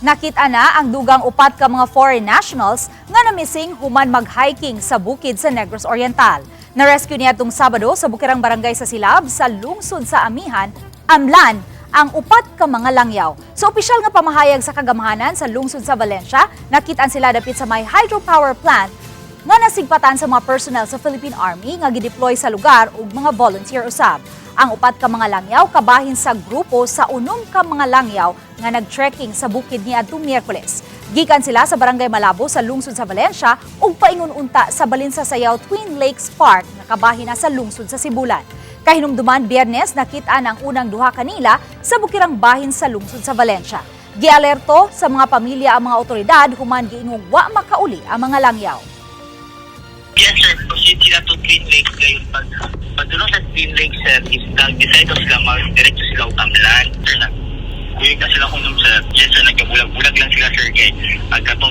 Nakita na ang dugang upat ka mga foreign nationals nga namising human mag-hiking sa bukid sa Negros Oriental. Na-rescue niadtong Sabado sa Bukirang Barangay sa Silab sa lungsod sa Amihan, Amlan, ang upat ka mga langyaw. Sa opisyal nga pamahayag sa kagamhanan sa lungsod sa Valencia, nakitaan sila dapit sa may hydropower plant nga nasigpatan sa mga personnel sa Philippine Army nga gideploy sa lugar ug mga volunteer usab. Ang upat ka mga langyaw kabahin sa grupo sa 6 ka mga langyaw nga nag-trekking sa bukid niadtong Miyerkules. Gikan sila sa Barangay Malabo sa lungsod sa Valencia ug paingon unta sa Balinsasayaw Twin Lakes Park nga kabahin na sa lungsod sa Sibulan. Kahinumduman Biyernes, nakita ang unang duha kanila sa bukirang bahin sa lungsod sa Valencia. Gialerto sa mga pamilya ang mga otoridad human giingong wa makauli ang mga langyaw. Yes, sir. Proceed sila to Twin Lakes ngayon. Pag padulong sa Twin Lakes, sir, is nag-decide sila mag-diretso sila og Amlan. Sir, nag kuyog na sila kunom, sir. Yes, sir. Nagkabulag-bulag lang sila, sir. Kay ang katong